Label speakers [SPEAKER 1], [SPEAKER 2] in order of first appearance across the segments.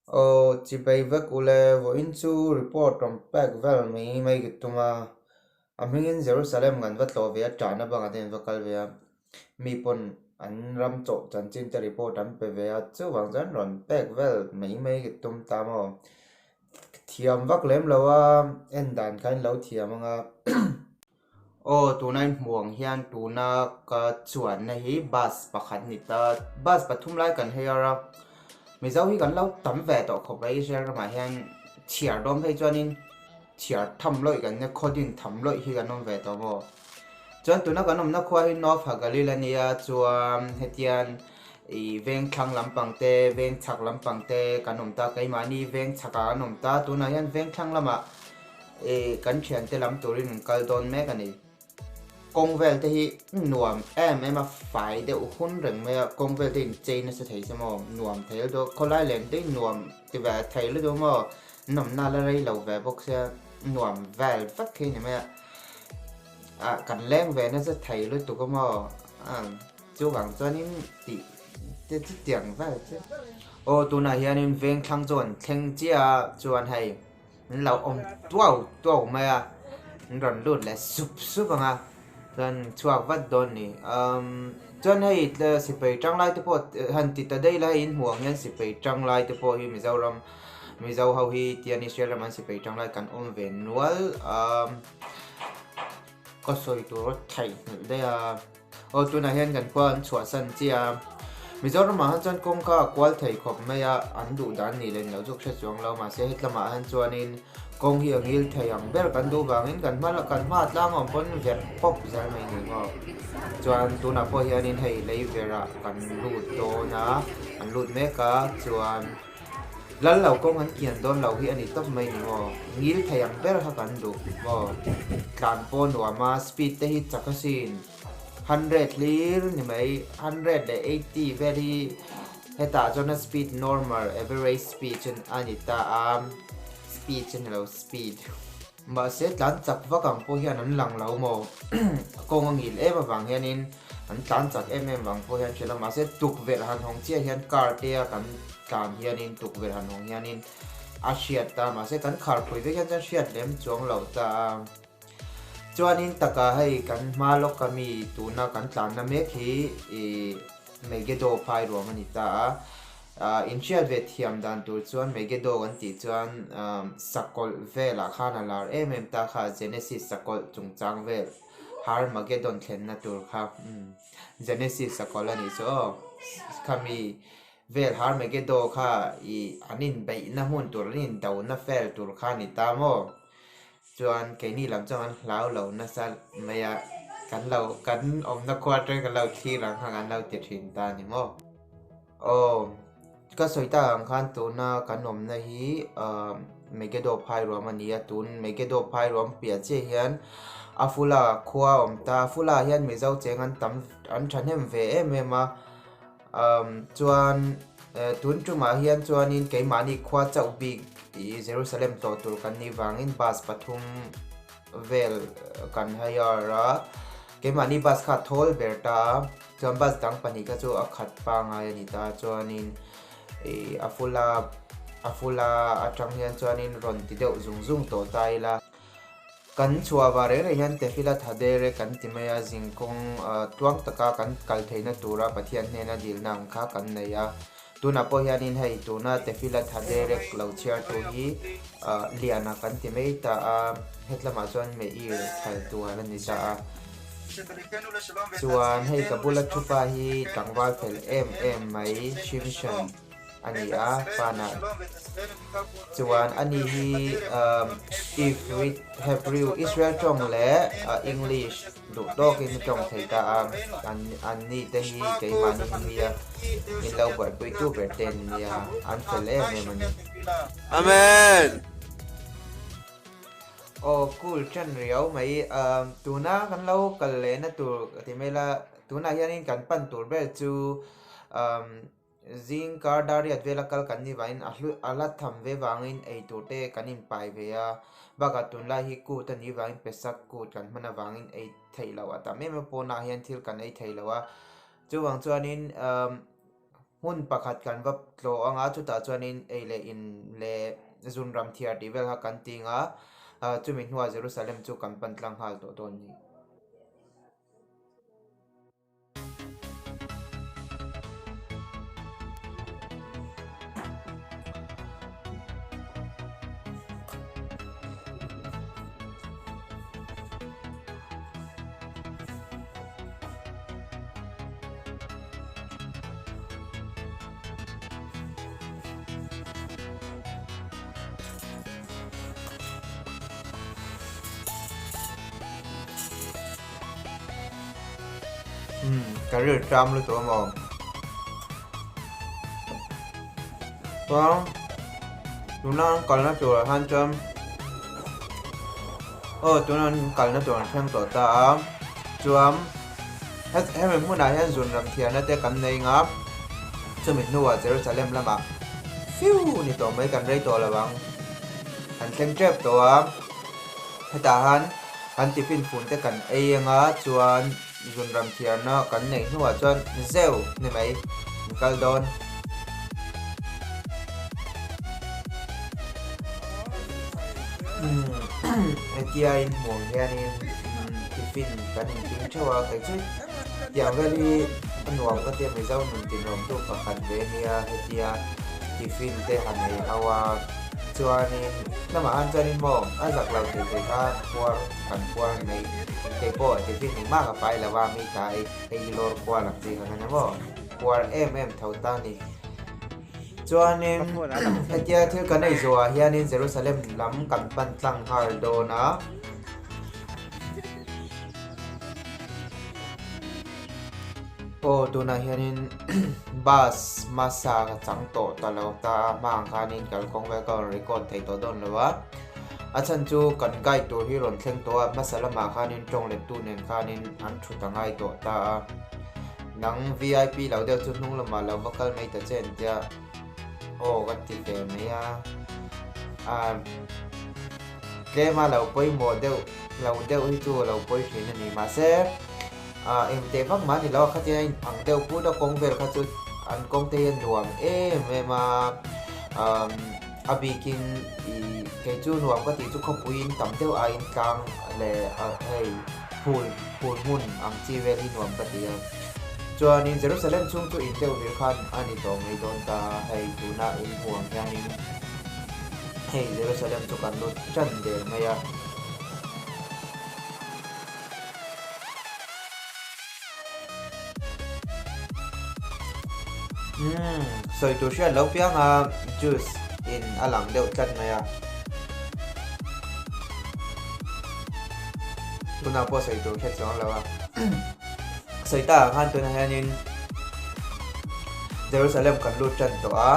[SPEAKER 1] Aw chibai vek ule, vawiin chu report rawn pek vel mai mai ka tum a, a hmingin Jerusalem kan va tlawh ve a, ṭahna bangah te an va kal ve a, mi pawn an ram chawh chanchin te report an pe ve a, chuvang chuan rawn pek vel mai mai ka tum ta maw? Thiam vak lem lo a, en dan kha in lo thiam ang a. Aw tuna in hmuh ang hian tuna ka chuanna hi bus pakhat a ni ta bus pathum lai kan hire a mizo hi kan lo tam ve tawh khawp mai Israel ramah hian chhiar dawn phei chuanin chhiar tham lawih kan nia khaw din tham lawih hi kan awm ve tawh maw chuan tuna kan awmna khua hi North Hagalil a nia chuan hetian ih veng thlang lampang te veng chhak lampang te kan awm ta keimahni veng chhakah kan awm ta tunah hian veng thlang lamah Ih kan thiante lam turin an kal dawn mek a ni. Kawng vel te hi nuam em em a, fai deuh hun reng mai a, kawng vel te inchei nasa thei se maw, nuam thei lutuk a, khawlai len te hi nuam ti ve thei lutuk maw, nawmna la rei lo ve bawk sia, nuam vel vek hi a ni mai a, ah kan leng ve nasa thei lutuk a maw, ah chuvang chuanin tih te chu tiang vel chu. Aw tunah hianin vengthlang chu an thleng chiah a, chuan hei. An lo awm tuau tuau mai a, an rawn lut leh sup sup ang a, chuan chhuak vat dawn ni. Umm chuan hei sipai tang lai te pawh han ti ta daih la hei in hmuh ang hian sipai tang lai te pawh hi Mizoram Mizo ho hi tian Israel ram an sipai tang lai kan awm ve nual a, ka sawi tur a theihnghilh daih a. Aw tunah hian kan khua an chhuahsan chiah a, Mizoramah han chuan kawngka a kual thei khawp mai a, an duh dan nih leh ni loh chu ka hre chuang lo, mahse hetlamah han chuanin kawng hi a ngil thei ang ber kan duh vangin kan hma kan hma tlang awm pawn verh pawp zel mai ni maw. Chuan tunah pawh hianin hei lei verah kan lut dawn a, an lut mek a, chuan. Lal lo kawng an kian dawn lo hi a ni tawp mai ni maw? Ngil thei ang ber kha kan duh maw? Tlan pawh nuam a, speed te hi chak asin. 100 hlir ni mai, 100 leh 80 vel hi hetah chuan a speed normal average speed chu a ni ta a, speed chu ni lo speed. Mahse tlan chak vak ang pawh hian an lang lo maw? Kawng a ngil em avang hianin an tlan chak em em vang pawh hian hrilh a, mahse tukverh han hawng chiah hian car te a kan tlan hianin tukverh han hawng hianin a hriat ta, mahse kan kharpui vek hian chuan hriat lem chuang loh ta a. Chuanin taka hei kan hma lawk ami tuna kan tlanna mek hi ih Megiddo phai ruam a ni ta a. Inhriat ve thiam dan tur chuan Megiddo kan tih chuan sakawlh velah khan a lar em em ta kha Genesis sakawlh chungchang vel Harmageddon thlenna tur kha Genesis sakawlh a nih chu aw khami vel Harmagedo kha ih an inbeihna hmun tur an indona fel tur kha a ni ta maw? Chuan keini lam chuan kan hlau lo nasa mai a, kan lo kan awmna khua atangin kan lo thlir ang kha kan lo ti thin ta a ni maw? Aw, ka sawi tak ang khan tuna kan awmna hi ahh Megiddo phai ruam a ni a, tun Megiddo phai ruam piah chiah hian Afula khua a awm ta, Afula ah hian Mizo cheng an tam an thahnem ve em em a, umm chuan tun tumah hian chuanin keimahni khua chauh bik ih Jerusalem tlawh tur kan nih vangin bus pathum vel kan hire a, keimahni bus kha a thawl ber ta a. Chuan bus dang pahnih kha chu a khat pangai a ni ta chuanin ih a full a a full a atang hian chuanin rawn ti deuh zung zung tawh ta ila. Kan chhuah vah reng reng hian Tefila Thadere kan ti mai a, zingkawng tluang taka kan kal theihna tura Pathian hnena dilna ang kha kan nei a. Tunah pawh hianin hei tuna Tefila Thaderek lo chhiartu hi Liana kan ti mai ta a, hetlamah chuan Meir Thaltual a ni ta a. Chuan hei ka bula thupa hi tlangval fel em em mai Shimshon a ni a, panah chuan ani hi Ivrit, Hebrew, Israel tawng leh English duh tawkin a tawng thei ta a, an ni te hi keimahni hi nia min lo buaipuitu ber te an nia, an fel em em a ni.
[SPEAKER 2] Amen!
[SPEAKER 1] Aw cool ṭan riau mai. Tuna kan lo kal lehna tur ka ti mai la, tunah hianin kan pan tur ber chu zing kar dariat vela kal kan nih vangin a hlu a la tham ve vangin ei tur te kan inpai ve a, bakah tunlai hi kut a nih vangin pesak kut kan hman avangin ei theih loh a tam em em a, pawnah hian thil kan ei thei lo a, chuvang chuanin. Hmun pakhat kan va tlawh ang a, chutah chuanin ei leh in leh zun ram thiar tih vel kha kan ti ang a, chumi hnuah Jerusalem chu kan pan tlang nghal tawh dawn a ni. Umm ka ril tram lutuk a maw chuan tuna an kalna turah khan chuan aw tuna an kalna tur an thleng tawh ta a chuan. Hemi hmunah hian zun ram thiarna te kan nei nga, chumi hnuah Jerusalem lamah fiu ni tawh mai kan rei tawh lo ang. Kan thleng tep tawh a, hetah han kan tiffin fun te kan ei anga chuan zun ram thiarna kan neih hnuah chuan zeu ni mai kan kal dawn. Hetia inhmuh hianin tiffin kan inping theuh a, kei chu tiang vel hi a nuam ka tia Mizo nun tinawmtu pakhat ve ania hetia tiffin te han ei ho a, chuanin lamah han chuanin maw a zak lo thei thei kha puar kan puar a ni mai, keipawh tiffin engmah ka pai lo a mi ta ei ei lawr kual ang chi kha ka nia maw puar em em tho ta a ni. Chuanin hetia thil kan ei zawhah hianin Jerusalem lam kan pan tlang nghal dawn a. Aw tunah hianin bus hmasa ka chang tawh ta lo ta a, hma ang khanin kalkawng vel ka rawn record thei tawh dawn lo a. A chhan chu kan guide tur hi rawn thleng tawh a, hmasa lamah khanin tawng lettu nen khanin an thut a ngai tawh ta a. Nang vip lo deuh chu hnung lamah lo va kal mai ta che an tia aw ka ti ve mai a ah tlema lo pawimawh deuh lo deuh hi chu a lo pawi thin a ni mahse ah eng teh vak mah ni lo a khatia in ang deuh put a kawng vel kha chu an kawng te hi a nuam em em a ah a bikin ih kei chu nuam ka tih chu khawpui in tam deuh aiin tlang leh hei. Phul, phul hmun ang chi vel hi nuam ka ti a. Chuanin Jerusalem chhung chu in deuh vir khan a ni tawh mai dawn ta a, hei tuna in hmu ang hianin hei Jerusalem chu kan lut tan der mai a. Umm, sawi tur hriat lo piang a, juice in a lang deuh tlat mai a. Tunah pawh sawi tur hriat chuang lo a. Sawi tak ang khan tunah hianin Jerusalem kan lut tan tawh a,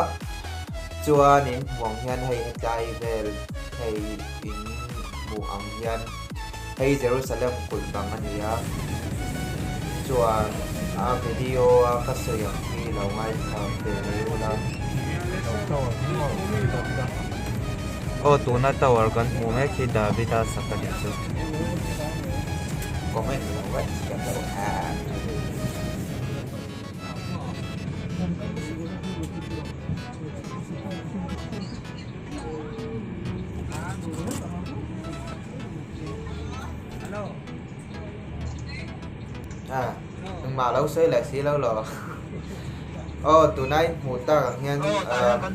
[SPEAKER 1] chuanin hmu ang hian hei hetlai vel hei in hmuh ang hian hei Jerusalem kulh bang a ni a, chuan a video a ka sawi ang hi lo ngaithla ve mai ula. Aw tuna tower kan hmuh mek hi Davida sak a nih chu. Comment lo va thiam lo a. A engmah lo sawi leh si lo lo. Aw tunai hmuh tak ang hian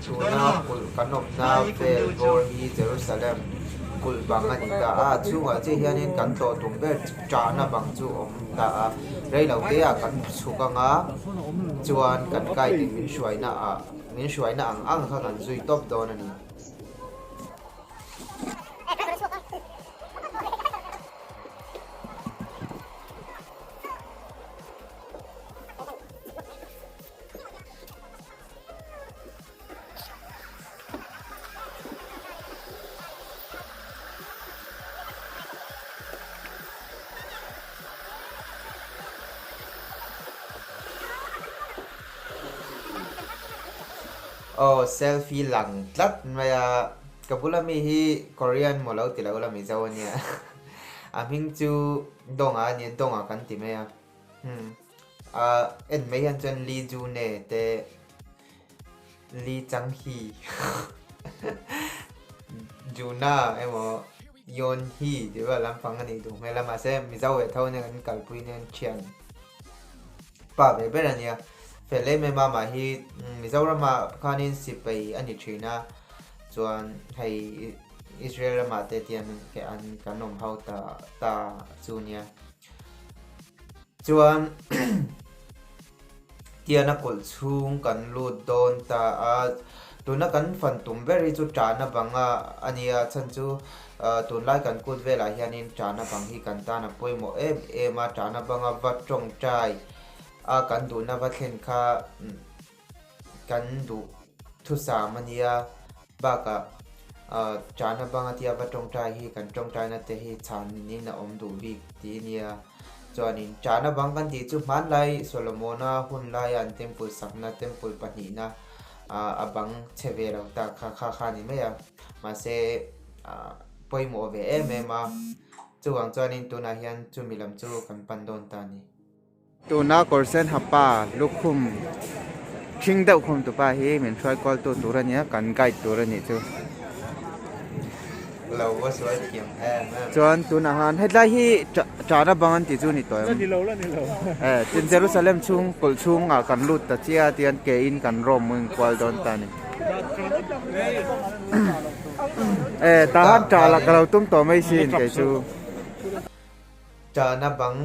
[SPEAKER 1] tuna kulh kan awmna vel bawr hi Jerusalem kulh bang a ni ta a, a chhungah chiah hianin kan tlawh tum ber ṭahna bang chu a awm ta a, reilote ah kan chhuk ang a, chuan kan guide in min hruaina ah min hruaina ang ang kha kan zui tawp dawn a ni. Aw selfie lang tlat mai a, ka bula mi hi Korean maw lo ti lo la Mizo a nia, a hming chu Donga a nia, Donga kan ti mai a, umm a en mai hian chuan Lee June te. Lee Chang Hee Juna emaw Yeon Hee tih vel lampang a nih duh hmel a mahse Mizo leh tho nen an kalpui nen thian pa ve ber a nia. Fel em em a mah hi Mizoramah khanin sipai a ni thin a chuan hei Israel ramah te tian an kan awm ho ta ta chu nia. Chuan Tiana kulh chhung kan lut dawn ta a, tuna kan fan tum ber hi chu ṭahna bang a a nia, chhan chu tunlai kan kut velah hianin ṭahna bang hi kan tan a pawimawh em em a, ṭahna banga va tawngtai a kan duhna va thlen kha kan duh thusam a nia, bakah ṭahna banga tia va tawngtai hi kan tawngtaina te hi chhanin a awm duh bik tih a nia. Chuanin ṭahna bang kan tih chu hmanlai Solomona hun laia an temple sakna temple pahnihna a bang chhe ve lo ta kha kha kha a ni mai a, mahse pawimawh ve em em a, chuvang chuanin tunah hian chumi lam chu kan pan dawn ta a ni. Tuna kawr sen ha pa lukhum ṭhing deuh khum tupa hi min hruai kual tu tur a nia, kan guide tur a nih chu.
[SPEAKER 2] Lo va sual thiam em em.
[SPEAKER 1] Chuan tunah han hetlai hi ṭahna bang an tih chu ni tawh em?
[SPEAKER 3] La ni lo, la ni lo.
[SPEAKER 1] Eh, tin Jerusalem chhung kulh chhungah kan lut ta chiah a tihian ke in kan rawm in kual dawn ta a ni. Eh, tah han ṭah lah ka lo tum tawh mai sin kei chu.
[SPEAKER 2] Ṭahna bang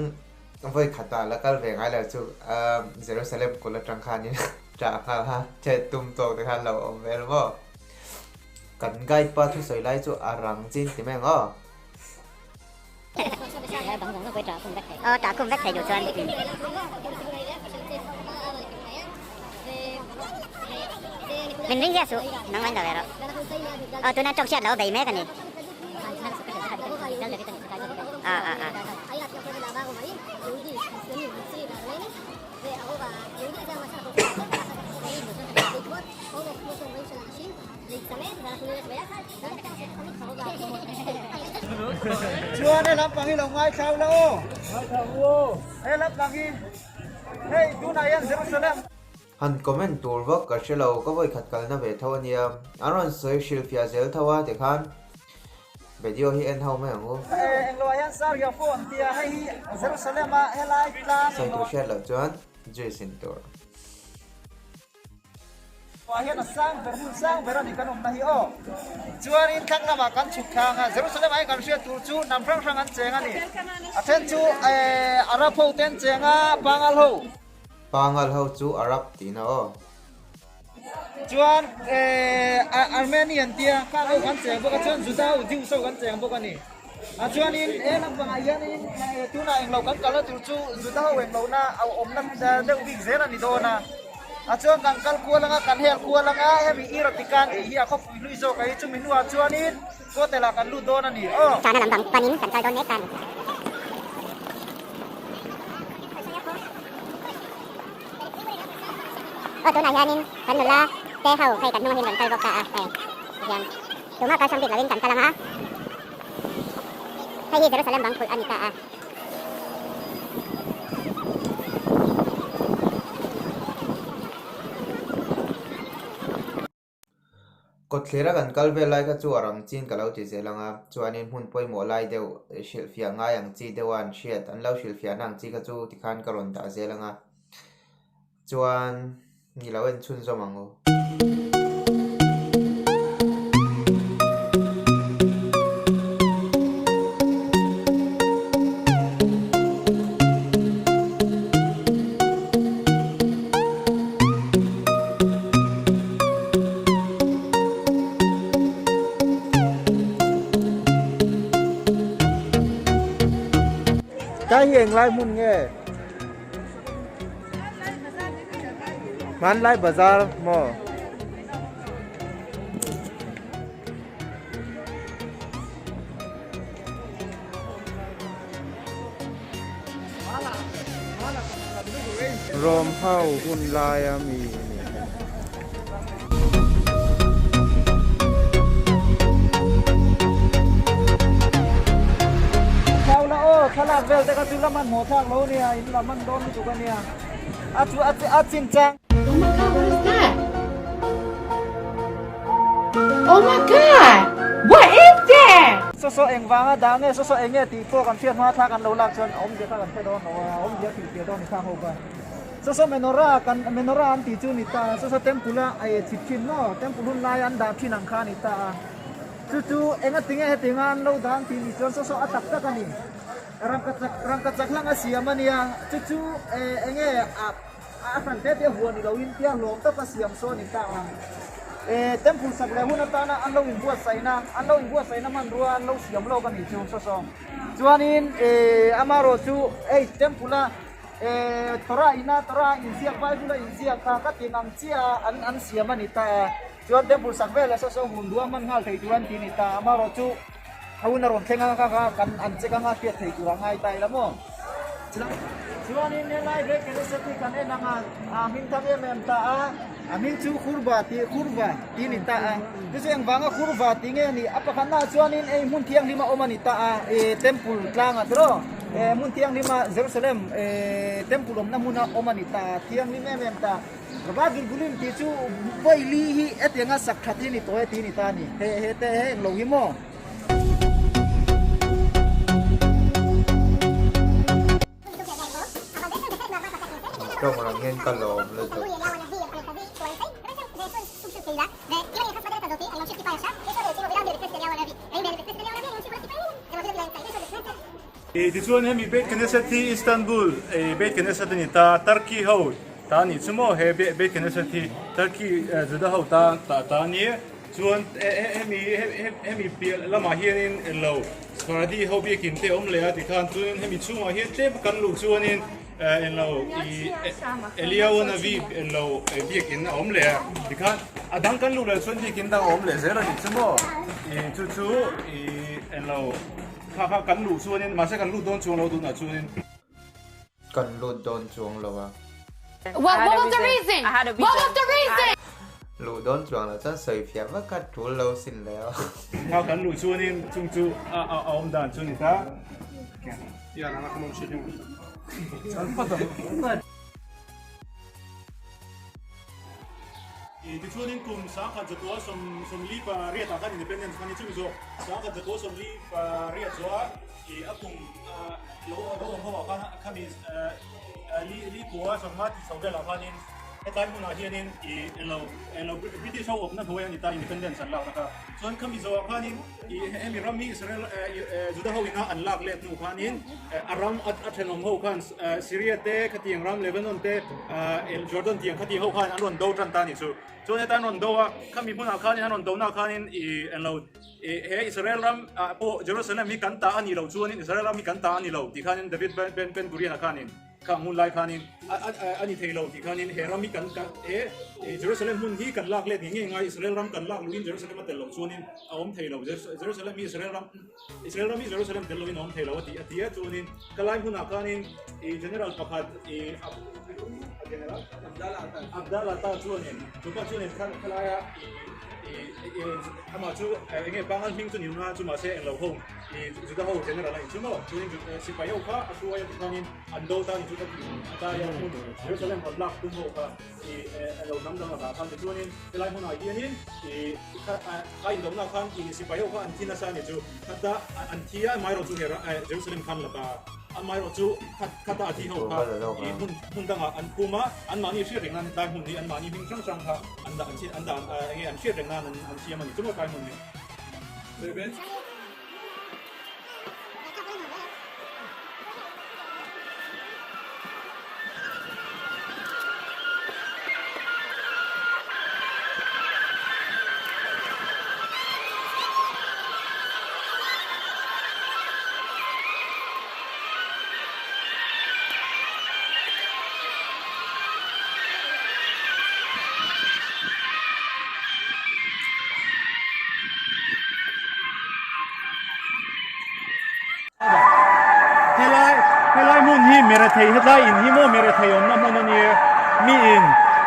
[SPEAKER 2] vawi khatah la kal ve ngai lo chu Jerusalem kulh aṭang khanin ṭah nghal kha chet tum tawk te khan lo awm vel maw? Kan guide pa thusawi lai chu a rang chin ti mai ang aw.
[SPEAKER 3] Chuan he lampang hi lo ngaithlau la aw. Ngaithlau aw. He lampang hi hei tunah hian Jerusalem.
[SPEAKER 1] Han comment tur vak ka hre lo, ka vawikhat kalna ve tho ania, an rawn sawi hrilhfiah zel tho a tikhan video hi en ho mai ang u.
[SPEAKER 3] Englo ah hian Saria phone tia hei hi Jerusalem a helai tlang
[SPEAKER 1] Sawi tur hriat loh chuan juice in tur.
[SPEAKER 3] Ah hian a sang ber hmun sang ber a ni kan awmna hi aw. Chuanin thlang lamah kan chhuk thlang a, Jerusalem ah hian kan hriat tur chu hnam hrang hrang an cheng a ni. A then chu Arab ho te an cheng a, Pangal ho.
[SPEAKER 1] Pangal ho chu Arab tihna aw.
[SPEAKER 3] Chuan Armenian tia khang ho kan cheng bawk a, chuan Juda ho, Jews ho kan cheng bawk a ni. A chuanin he lampangah hianin tunah englo kan kalna tur chu Juda ho englohna a awmna deuh bik zel a ni dawn a. A chuan kan kal kual anga kan hel kual anga hemi Iratikan tih hi a khawpui hlui zawk a hi chumi hnuah chuanin Hotel ah kan lut dawn a ni aw.
[SPEAKER 4] Chana lam bang panin kan kal dawn mek ta a ni. Aw tunah hianin kan nula te ho hei kan hnungah hian rawn kal bawk ta a hei tihian tumah kal hrang bik lovin kan kal ang a hei hi Jerusalem bang phulh a ni ta a.
[SPEAKER 1] Kawtthlera kan kal vel lai kha chu a rang chin ka lo ti zel ang a, chuanin hmun pawimawh lai deuh hrilhfiah ngai ang chi deuha an hriat, an lo hrilhfiahna ang chi kha chu tikhan ka rawn dah zel ang a, chuan ni lo en chhunzawm ang u.
[SPEAKER 3] Kai hi englai hmun nge? Hmanlai bazar maw?
[SPEAKER 1] Rom ho hun laia mi a ni e.
[SPEAKER 3] Thau la aw thlalak vel te kha chu la hmanhmawh thlak lo nia in la hman dawn lutuk a nia a chu a chin chang.
[SPEAKER 5] Oh my god, what is that? Oh my God! What is that?
[SPEAKER 3] Saw saw eng vanga dah nge saw saw eng nge tih pawh kan hriat hma thla kan lo lak chuan a awmzia kha kan hre dawn lo a, a awmzia tih tir dawn ni kha ho kha. Saw saw menorah kan menorah an tih chu ni ta a, saw saw temple a ei chhit thin maw temple hun laia an dah thin ang kha a ni ta a. Chu chu enga tinge hetianga an lo dah ang tih ni chuan saw saw a tak tak a ni. Rangkachak rangkachak hlang a siam a nia, chu chu eng nge a a hran te te huan ni loin tia hlawm taka siam saw a ni ta a. Temple sak leh hun atana an lo inbuatsaihna an lo inbuatsaihna hmanrua an lo siam lawk a nih chu saw saw. Chuanin amaherawh chu hei temple a Torah ina Torah a inziak Bible a inziak kha ka tin ang chiah a an an siam a ni ta a. Chuan temple sak velah saw saw hun duah hman nghal thei tur an ti a ni ta a, amaherawh chu A hun a rawn thleng anga kha kan an check anga hriat thei tur a ngai ta ila maw? Chuanin helai Great Knesset hi kan en anga a hming thang em em ta a, a hming chu Khurva tih Khurva tih a ni ta a. Chu chu engvanga Khurva tih nge a nih? A pakhatnaah chuanin hei hmun thianghlim a awm a ni ta a, ih temple tlangah te rawh eh hmun thianghlima Jerusalem eh temple awmna hmuna awm a ni ta a, thianghlim em em ta. Rava Gilgulim tih chu vawi hi hetianga sak that hi a ni tawh e tih a ni ta a ni. He he te he englo hi maw?
[SPEAKER 2] Tawng rang hian ka lawm lutuk.
[SPEAKER 6] Tichuan hemi Beit Knesset hi Istanbul Beit Knesset a ni ta, Turkey ho ta a nih chu maw he Beit Knesset hi Turkey Juda ho ta ta a ni. Chuan hemi hemi piah lamah hianin englo Sephardi ho biakin te a awm leh a tikhan chuanin hemi chhungah hian tlem kan luh chuanin englo ih Eliyahu Navi englo biakin a awm leh a tikhan a dang kan luh leh chuan biakin dang a awm leh zel a nih chu maw ih chu chu ih englo kha kha kan luh chuanin mahse kan lut dawn chuang lo tunah chuanin.
[SPEAKER 2] Kan lut dawn chuang lo a.
[SPEAKER 5] What what was the reason? What was the reason?
[SPEAKER 2] Luh dawn chuang lo chuan sawi fiah vak a tul lo sin le aw.
[SPEAKER 6] Kha kan luh chuanin chung chu a a awm dan chu ni ta. Tichuanin kum 10,000 sawmli pariatah khan independence kha ni chumi zawk 10,038 zawha a kum lo awm ho ah khan khami li kua sawmnga tih chho velah khanin hetlai hmunah hianin ih englo British ho awpna hnuai a ni ta independence an lakna kha chuan khami zawhah khanin ih hemi ram hi Israel Juda ho ina an lak let hnu khanin a ram a thenawm ho khan Syria te khatiang ram Lebanon te Jordan tiang khatiang ho khan an rawn do tan ta a nih chu chuan heta an rawn do a khami hmunah khanin an rawn do na khanin ih englo He Israel ram ah pawh Jerusalem hi kan ta a nih loh chuanin Israel ram hi kan ta a ni lo tih khanin David Ben Ben Gurion-a khanin kha hmun lai khanin a ni thei lo tih khanin he ram hi kan kan he Jerusalem hmun hi kan lak let ngei ngei ngai Israel ram kan lak luhin Jerusalem a tel loh chuanin a awm thei lo Jerusalem hi Israel ram Israel ram hi Jerusalem tel lohin a awm thei lo a ti a ti a chuanin ka lai hmunah khanin general pakhat general Abdallah ta chuanin chupa chuanin khalaia Amah chu eng nge Pangal hming chu ni nunga chu mahse englo ho i Juda ho general a ni chu maw? Chuanin sipai ho kha a hruai a ti khanin an do ta ni chu ka ti a ta ia hmun Jerusalem rawn lak tum ho kha i englo hnam dang lakah khan tichuanin helai hmunah hianin i a indohna khan i sipai ho kha an thi nasa a ni chu khata an thi a amaherawh chu Jerusalem khan la ta a. Amaherawh chu khata a thi ho kha ih hmun hmun dangah an phum a, anmahni hriat reng nan tlai hmun hi anmahni hming hrang hrang kha an dah an dah eng nge an hriat reng nan an siam a ni chu maw tlai hmun hi. Helai helai hmun hi mirethei hetlai in hi maw mirethei awmna hmun a nia mi in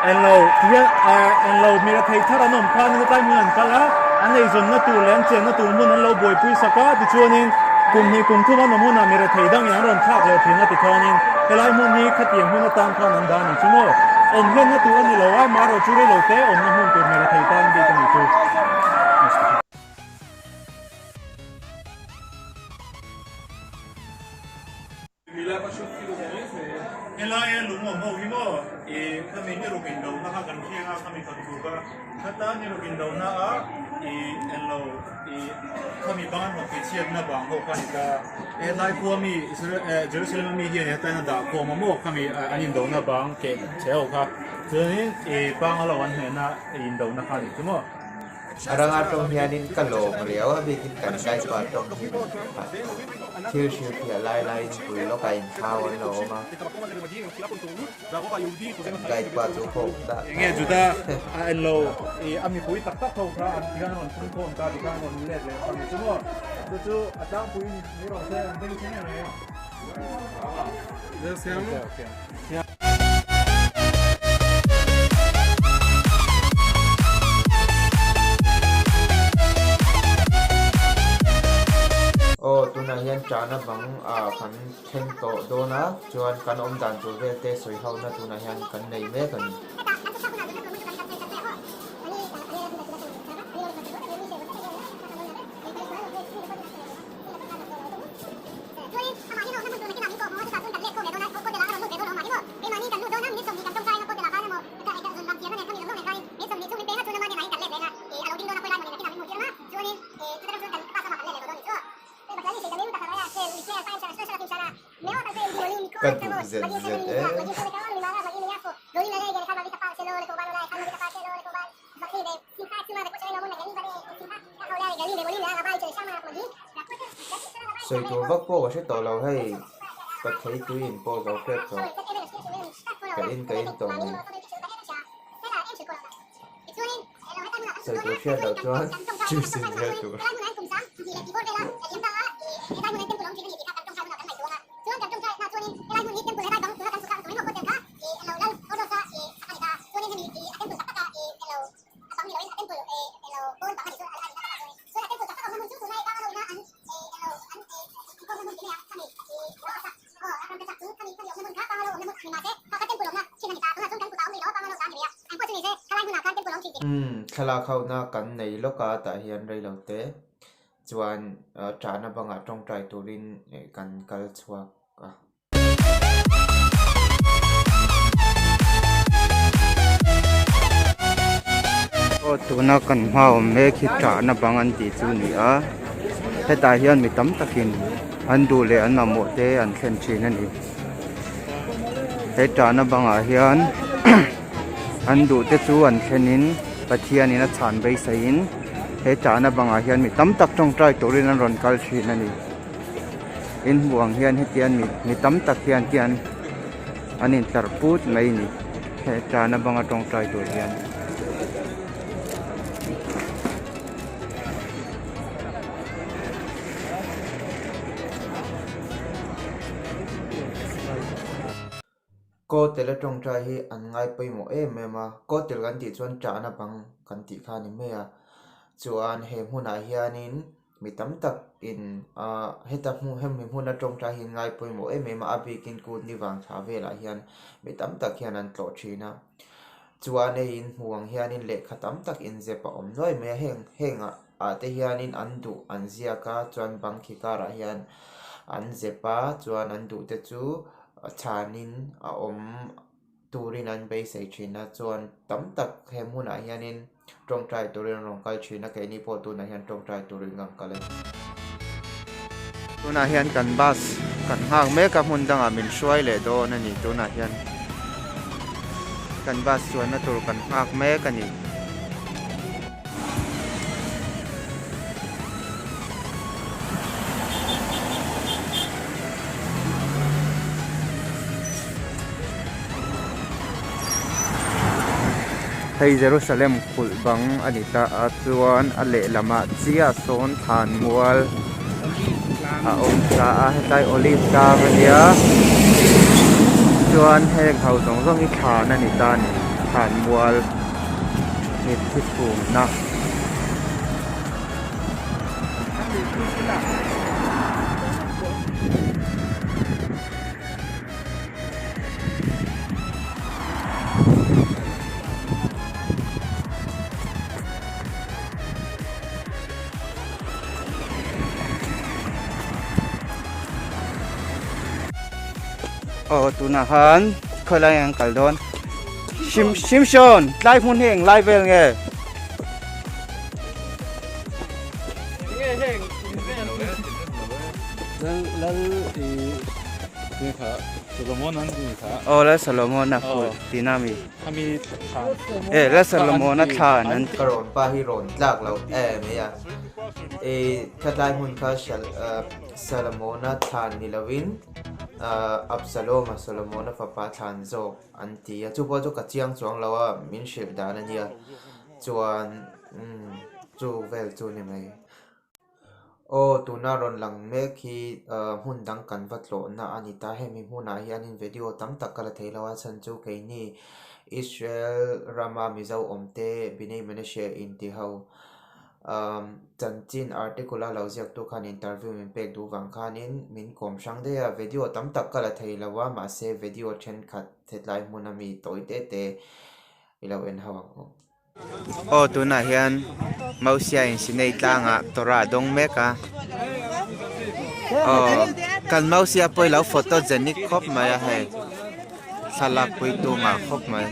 [SPEAKER 6] englo tihian ah englo mirethei thar an awm khan hetlai hmun an kal a an eizawnna tur leh an chenna tur hmun an lo buaipui sak a tichuanin kum hnih kum thum an awm hunah mirethei dangin an rawn thlak leh thin a tikhanin helai hmun hi khatiang hmun atan khan an dah a ni chu maw awm hlenna tur a ni lo a marawh chu reilo te awmna hmun tur mirethei tan bik a ni chu. indona a i englo i khami bang an rawn tihchhiatna vang ho kha a ni ta. Helai khua mi Israel Jerusalem a mi hian hetlai an dah khawm a maw khami an indona bang keh chhe ho kha chuanin i panga lo an hnehna indona kha a nih chu maw.
[SPEAKER 2] A ranga tawng hianin ka lawm riau a bikin kan Gaipa tawng hi thil hrilhfiah lai laiin bul lawkah inthau an lo awm a. Kan guide pa chu hawk dah
[SPEAKER 6] ta. Enge Juda a en lo i a mipui tak tak ho kha an tikhan an rawn phun khawm ta tikhan an rawn let leh ang chu maw chu chu a tlangpui ni mai rawh se an beng thleng reng.
[SPEAKER 2] Aw tunah hian ṭahna bang ah kan thleng tawh dawn a chuan kan awm dan tur vel te sawi ho na tunah hian kan nei mek a ni. Ka duh zet zet e. Sawi tur vak pawh ka hre tawh lo hei ka thei tui in pawh zo hrep tawh ka in ka in tawh mai. Sawi tur hriat loh chuan juice in zel tur. Umm thlalak ho na kan nei lawk a tah hian reilo te chuan ṭahna bangah tawngtai turin kan kal chhuak a.
[SPEAKER 1] Aw tuna kan hma awm mek hi ṭahna bang an tih chu a ni a hetah hian mi tam takin an duh leh an mamawh te an thlen thin a ni he ṭahna bangah hian an duh te chu an thlenin Pathianin a chhan beiseiin he ṭahna bangah hian mi tam tak tawngtai turin an rawn kal thin a ni. In hmuh ang hian hetian mi mi tam tak hian hian an intlar put mai a ni he tana banga tawngtai tur hian.
[SPEAKER 2] Kawtel a tawngtai hi an ngai pawimawh em em a, kawtel kan tih chuan tahna bang kan tih kha a ni mai a, chuan he hmunah hianin Mi tam tak in ah heta hmu hemi hmun atawng ṭai hi ngai pawimawh em em a, a bikin kut ni vang thla velah hian mi tam tak hian an tlawh ṭhin a. Chuan hei in hmuh ang hianin lehkha tam tak inzep a awm nuai mai a, heng heng ah ah te hianin an duh an ziak a, chuan bang khi karah hian an zep a, chuan an duh te chu chhanin a awm. Turin an beisei thin a, chuan tam tak he hmunah hianin tawngtai turin an rawn kal thin a, keini pawh tunah hian tawngtai turin kan kal a ni.
[SPEAKER 1] Tunah hian kan bus kan nghak mek a, hmun dangah min hruai leh dawn a ni tunah hian kan bus chuanna tur kan nghak mek a ni. Hei Jerusalem kulh bang a ni ta a chuan a lehlamah chiah sawn thlan mual a awm ta a hetlai olive tlang a nia chuan heng ho zawng zawng hi thlan a ni ta a ni thlan mual. Mitthi chhumna. Aw tunah khan khawilai an kal dawn. Sim Simson tlai hmun hi eng lai vel nge?
[SPEAKER 2] Aw Lal Solomon-a kulh tihna a mi? E Lal Solomon-a thlan an
[SPEAKER 1] Ka rawn pa hi rawn tlak loh em mai a, i thlatlai hmun kha Solomon-a thlan ni lovin Absalom-a Solomon-a fapa thlan zawk an ti a, chu pawh chu ka chiang chuang lo a, min hrilh dan a nia chuan chu vel chu ni mai. Aw tuna rawn lang mek hi hmun dang kan va tlawhna a ni ta. Hemi hmunah hianin video tam tak ka la thei lo a chhan chu keini Israel rama Mizo awmte Bnei Menashe inti ho chanchin article a lo ziaktu khan interview min pek duh vang khanin min kawm hrang daih a. Video tam tak ka la thei lo a mahse video thenkhat hetlai hmuna mi tawi te te i lo en ho ang u.
[SPEAKER 2] Aw tunah hian Mosia in Sinai tlangah Torah a dawng mek a aw kan Mosia pawh hi lo photogenic khawp mai a hei thlalak pui tu ngah khawp mai.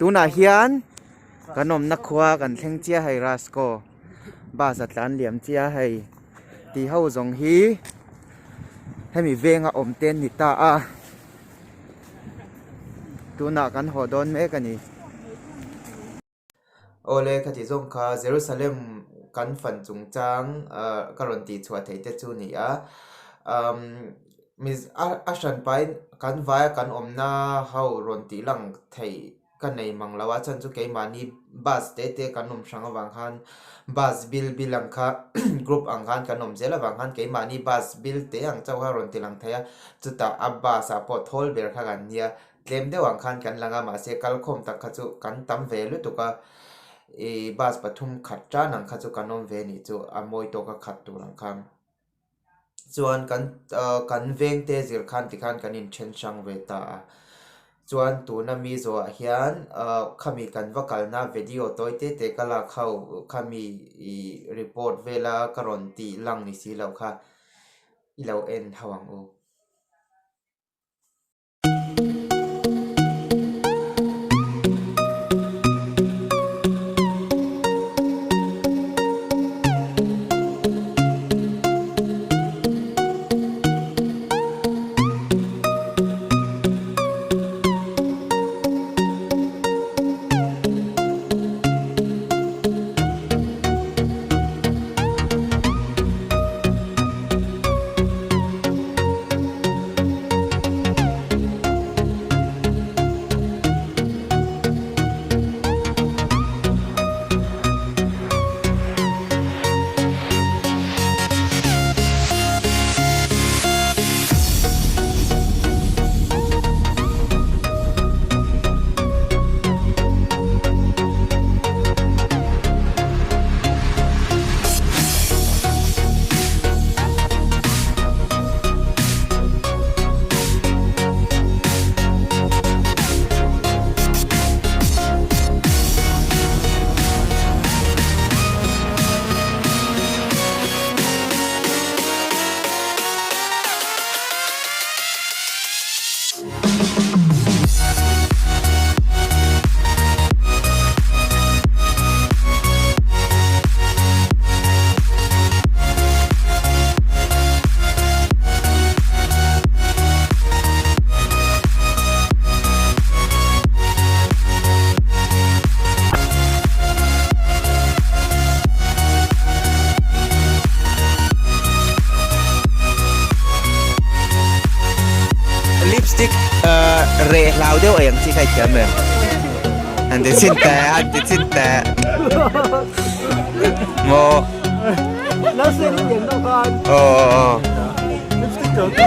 [SPEAKER 2] Tunah hian kan awmna khua kan thleng chiah hei Rasko bus a tlan liam chiah hei tih ho zawng hi. Hemi venga awm te an ni ta a, tunah kan haw dawn mek a ni.
[SPEAKER 1] Awle khati zawng kha Jerusalem kan fan chungchang ka rawn tih chhuah theih te chu ni a, umm a hran pahin kan vaia kan awmna ho rawn tih lang theih. Ka nei mang lo a chhan chu keimahni bus te te kan awm hrang avang khan bus bil bil ang kha group ang khan kan awm zel avang khan keimahni bus bil te ang chauh kha rawn ti lang thei a chutah a bus ah pawh thawl ber kha kan nia tlem deuh ang khan kan lang a mahse kalkhawm tak kha chu kan tam ve lutuk a ih bus pathum khat tan ang kha chu kan awm ve nih chu a mawi tawk a khat tur ang khan. Chuan kan ahh kan veng te zir khan tikhan kan inthen hrang ve ta a chuan tuna mi zawhah hian ahh khami kan va kalna video tawi te te ka lak ho khami ih report vela ka rawn tih lang ni si loh kha i lo en ho ang u.
[SPEAKER 2] Lipstick reh hlau deuh ang chi kha i thiam em? An ti chhin teh an ti chhin teh maw aw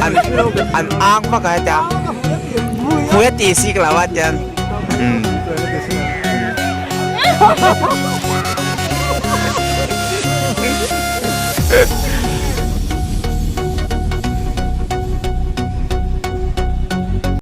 [SPEAKER 2] an an ang vak a hetia hmui a tih sik lo a tian.